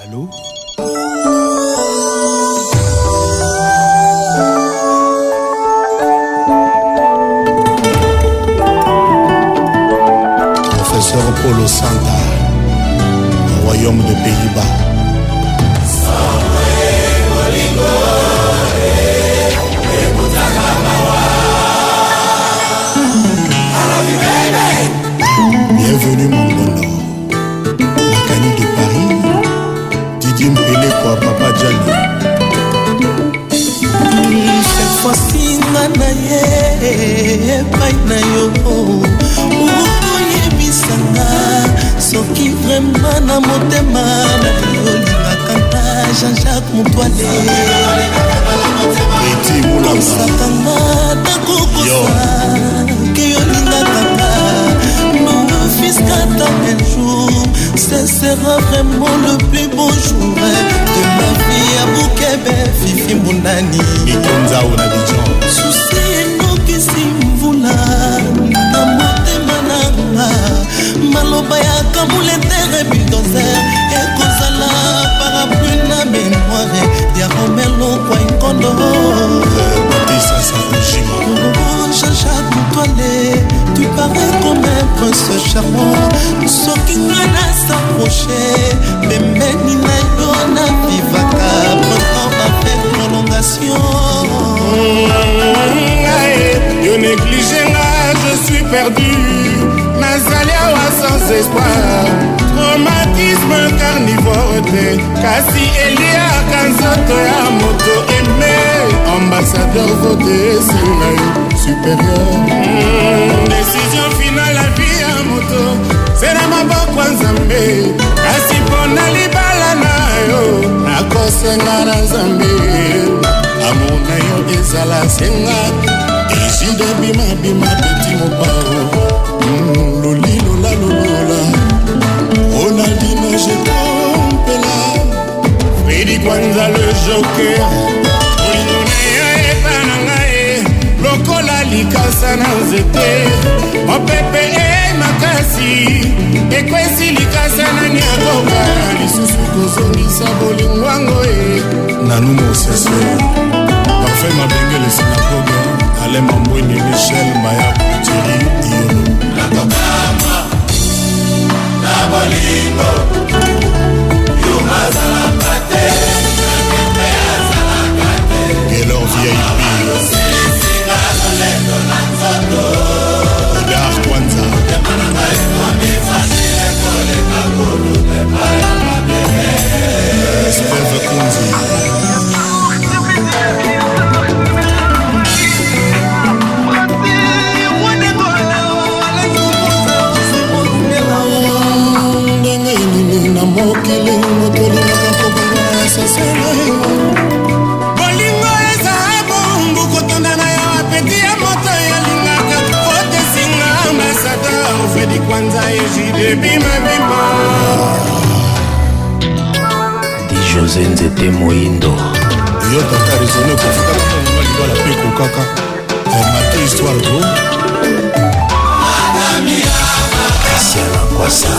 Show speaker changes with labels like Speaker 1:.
Speaker 1: Allô? Professeur Polo Santa, Royaume de Pays-Bas. Bienvenue mon bonheur. Makani de Paris, Didier Mpele kwa Papa Djali.
Speaker 2: Cette fois-ci nga na ye epai na yo, okoyebisanga soki vraiment na motema na yo olingaka nga Jean-Jacques Mutwale.
Speaker 1: Eti Mulamba.
Speaker 2: Kosakanga takokosa ke yolingaka nga ne un jour, ce sera vraiment le plus beau jour de ma vie. Abukebe Fifi Mbundani.
Speaker 1: Mikonzao na Abidjan.
Speaker 2: Susi enokisi mvula na motema nanga, maloba ya kamuletere bulldozer ekozala parapluie na mémoire ya Romelo kwa Nkondo.
Speaker 1: Papi Sasa Ojima.
Speaker 2: Oh, Jean-Jacques Mutwale, tu parais comme un prince charmant. Soki nga na s'approche pembeni na yo, na vivaka printemps avec prolongation.
Speaker 3: Yo néglige nga, je suis perdu, nazali awa sans espoir. Traumatisme carnivore te, kasi eliaka nzoto ya moto. Aime ambassadeur, vote esenga yo supérieur. Décision finale, la vie ya moto se na maboko ya Nzambe, kasi mpo na libala na yo nakosenga na Nzambe amour na yo ezala senga. Ejide bimabima peti mopao. Lolilola lolola Ronaldino jekompela Fredi Kwanza le joker. Bolingo na yo epa na ngai lokola likasa na nzete, mopepe e makasi ekwesi likasa, nani akoka lisusu kozongisa bolingo yango e?
Speaker 1: Nanou Mosese, Parfait Mabengele Synagogue, Alain Mambweni, Michel Maya, Thierry Iyono.
Speaker 4: Nakokama na bolingo, yuma azalaka te, mpe azalaka te.
Speaker 1: Gaylor VIP.
Speaker 4: Osilisinga lolendo na nzoto.
Speaker 1: Godard Kwanza.
Speaker 4: Motema na ngai ekomi fragile koleka kutu epai ya mabele.
Speaker 1: Steve Kunzi.
Speaker 3: Ndenge nini na mokili moto olingaka kobonga sasela yo? Bolingo eza bombu kotonda na yo, apeti ya moto yalingaka otesinga. Ambassadeur Fredi Kwanza, Ejide bima bima.
Speaker 5: Di José Nzete Moindo.
Speaker 1: Yo tata raisonne kofukaka mongo libala mpe kokaka mate histoire go.
Speaker 5: Christian Kwasa.